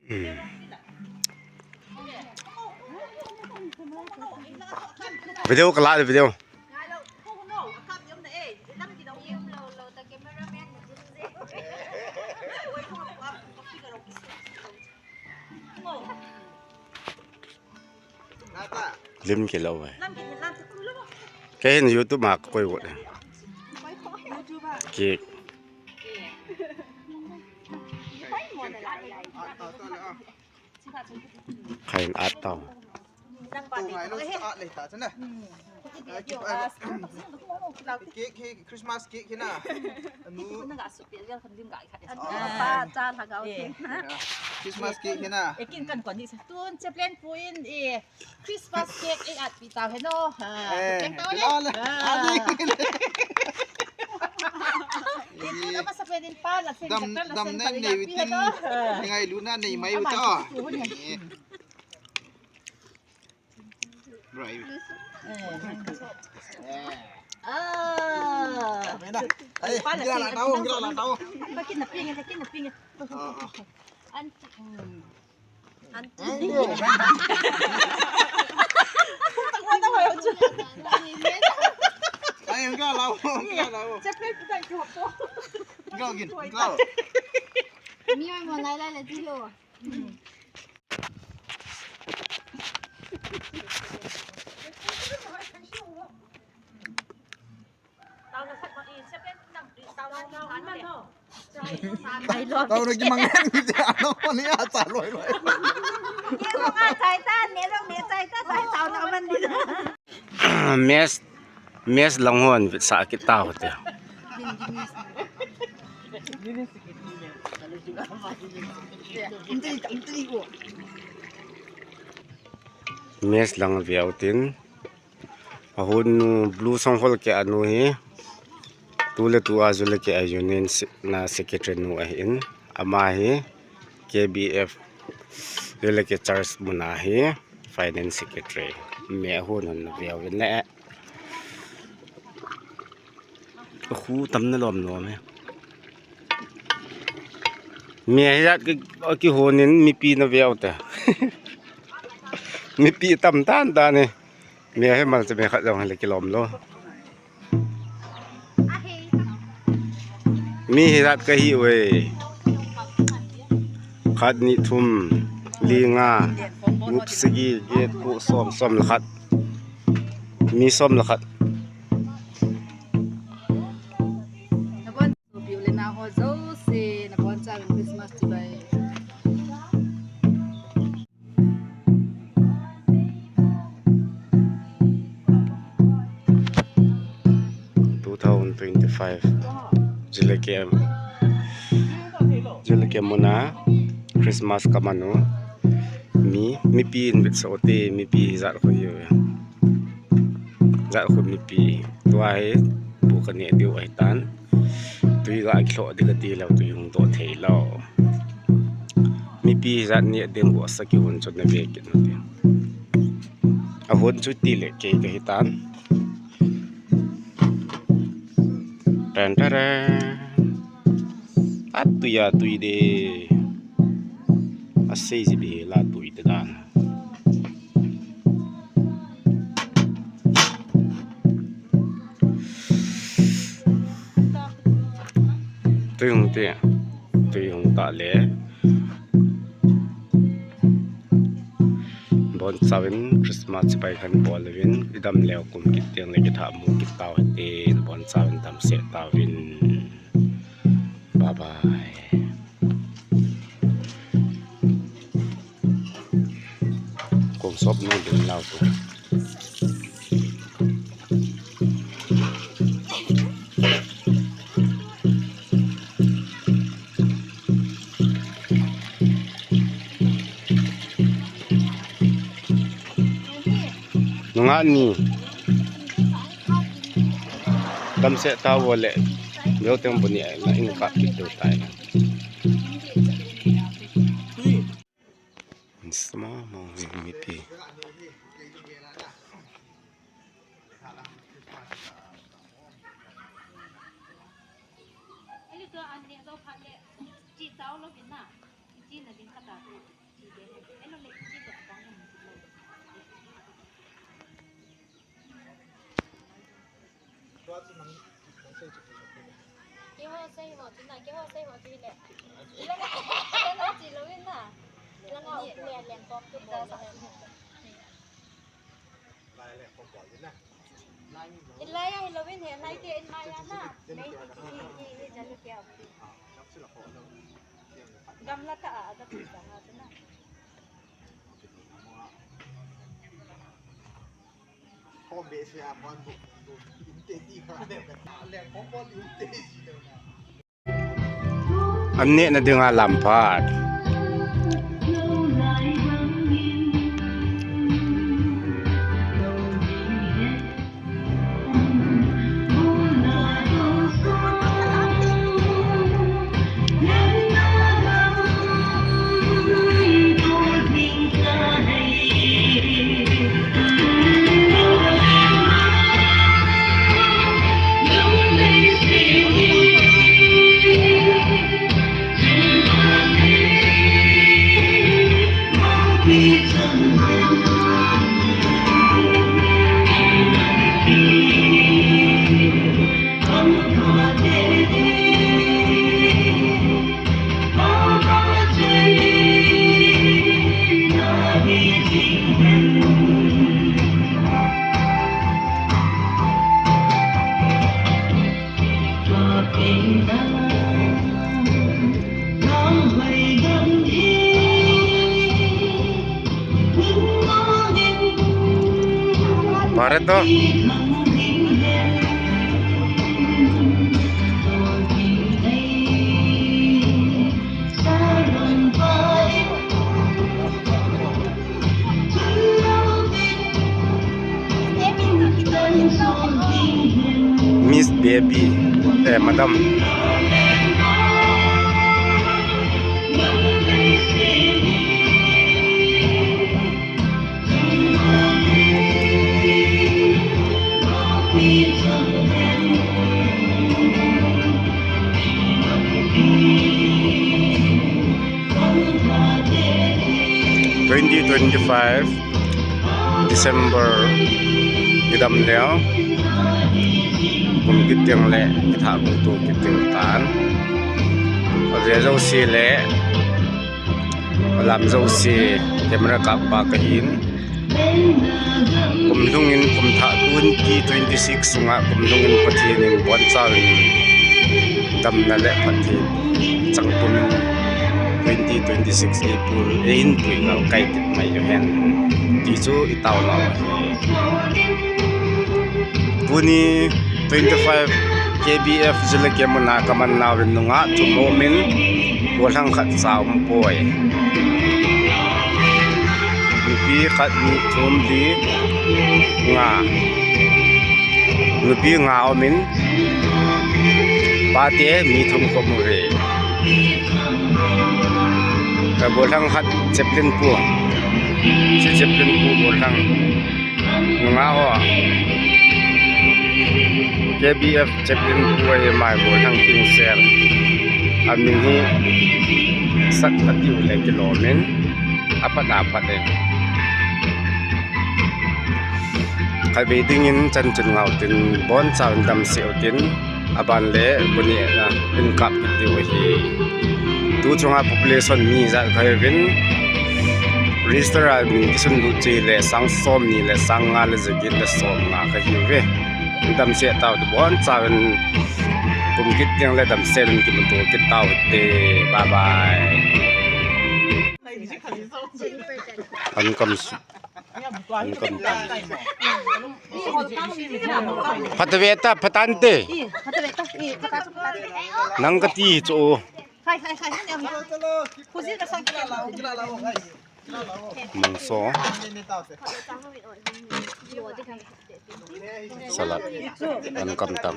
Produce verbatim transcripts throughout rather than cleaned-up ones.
Video ka la video. Lim kilo ve. Kei hin YouTube ma ka koi got. Ki. Khain at tau. Cake hi, Christmas cake hi na. Anu. Pa cha lhagao thei. Christmas cake hi na. Ekin kan kon ni sa. Tun chaplain pu in e Christmas cake e at pi tau he no. Ha. Teng tau le. Ani. Itu na masa pwedeng pa la sen. Dam dam na nei witin. Ngai lu na nei mai u ta. Right. Ah. Ai, gila la tau, gila la tau. Makin na ping, makin na ping. Ah, ah. An. An. Ai, gila la, gila la. Chaplain pu kan ko. Gila gin, gila. Mi mai mo lai lai la ti ho. Tau na ki mang ni ano ko ni a cha loi loi. Mes Mes lang hon vetsah kit tau te. Mes lang viau tin. Ahun nu Blue Song Hall ke anu hi. Tu le tu a ju le ke a union si-, na secretary nu ahin. Ama hi K B F ju le ke church muna hi finance secretary. Me ahun hon viau vin le. Khu tam na lom lom e. Mi hijat ki, kihonin mipi na veu te. Mipi tam tan tan e. Mi himal che mi khat jong le kilom lou. Mi hijat kahi uve. Khat, ni, thum, li, nga, gup, sagi, get, ko, som, som le khat. Mi som le khat. Nabon, sopi u le nao ho jouse, nabonchauvin Christmas chibai. Two thousand twenty-five. Jile kem. Jile kem muna Christmas kamanu. Mi, mipi in vetsah te, mipi hijat ko yo. Jat khu mipi tua hi bu ka neh diu ahi tan. Tui ga kilhoh ding kati lou, tui hung doh thei lou. Mipi jat neh ding bu asa kihon chu na ve kit na ding. Ahon chu ti le kei kahi tan. Tan taran. Atui atui de. Asei ji be la tui te dan. Tui hung te, tui hung ta le. Bonchauvin Christmas chibai kan bol uvin, idam leu kum kit teng le kitha mu kit tau hite, bonchauvin damsel tauvin. Bye bye. Kong sop no ding lau tu. Nunga ni. Damsel tau le. Leo teng bu ni na in kap kit diu tai. Small mo mipi. Eli to an ne zo phat le, chi chau lo bin na, chi na bin khat a. Ilai a hilou in he, nai te in mai a na. Mei, i, i, i, jan ke a. Gamla ta a, a ta tu ta ha tu na. An nehna dinga lam phat. Pare to. Miss Baby, eh, Madam. Twenty twenty-five December kidam leh, kum kit ding le kitha kum tu kit ding tan. Avel jouse le alam jouse camera kappa kahin. Kum lhungin kum thah twenty twenty-six sunga kum lhungin Pathen in bonchauvin damna le phatthei chang pumin twenty twenty-six eipul, eihin pui ngal kai kit mai uhen ti chu i taona u ahi. Tuni twenty-five K B F Zillike muna kaman nauvin nungah thum aumin, gollhang khat cha aumpoi. Nupi khat, ni, thum, li, nga. Nupi nga aumin, pate mi thum kho aume. Ka gollhang khat chaplain pu. Chu chaplain pu gollhang. Nungah ho. K B F chaplain pu ahi mai gollhang Kingsel. Amin hi Sat atiu le kilomin. Aphat aphat e. Khatvei dingin chan chun ngah utin, bonchauvin damsel utin, aban le buni na in kap kit diu ahi. Tu chunga population mi ijat khat uvin, register a min kisun lut chu le sang som ni le sang nga le jaget le som nga kahiuve. Damsel tau, bonchauvin kum kit ding le damsel in kimuto kit tau te. Bye bye. An kam su. Phatah ve ta, phatah te. Nang kati chu. Mungso. Salad. An kam tam.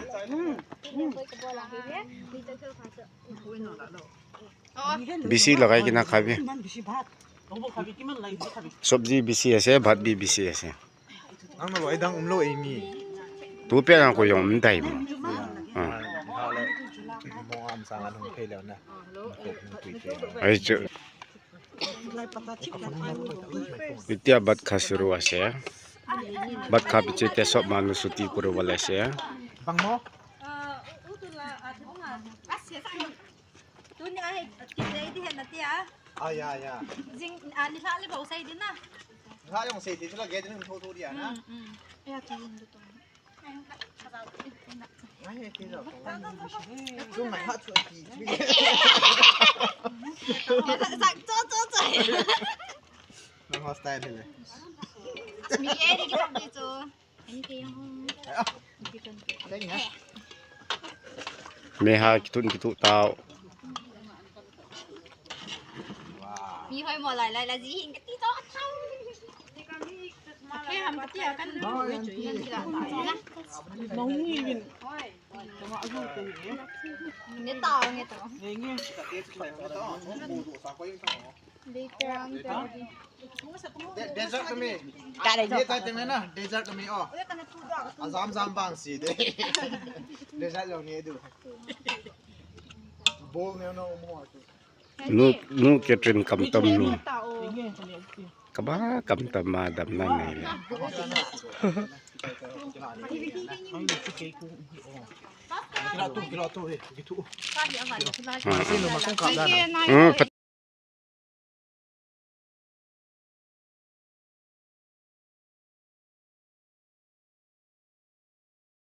Bisi lagai kina khabi. Sabji bisi ase, bhat bhi bisi ase. Nang na loi dang umlou eimi. Tu pia nang ko jong um dai mo. Ah. Ai chu. Itia bat kha suru ase. Bat kha piche te sob manu suti kuru wala ase. Bang mo? Tuni ai, kiti di hen na tia. Ah, ya, ya. Jing, ah, ni hla le bau sai di na. Hla jong sai di, chula ge di nung tho tho di na. Mm, mm. Ya, tu yin tu. Ai, ti lo. Tu mai ha chu ti. Sa, sa, cho, cho, cho. Nang hostile le. Mi e di ki di cho. Meha kitun kitu tau. Mi hoi mo lai lai la ji hin kati to thau. Ke ham kati akan. Nong ni bin. Ne ta nge to. Nge nge. Later on, daddy. De-, desert kami. Ka desert. Ni tai teng na, desert kami, oh. Ajam jam bang si de. Desert lo ni du. Bol ne no mo. Nu, nu Catherine kam tam nu. Kaba kam tam ma dam na nei le. Kilo tu, kilo tu, eh, gitu. Ah. Hmm,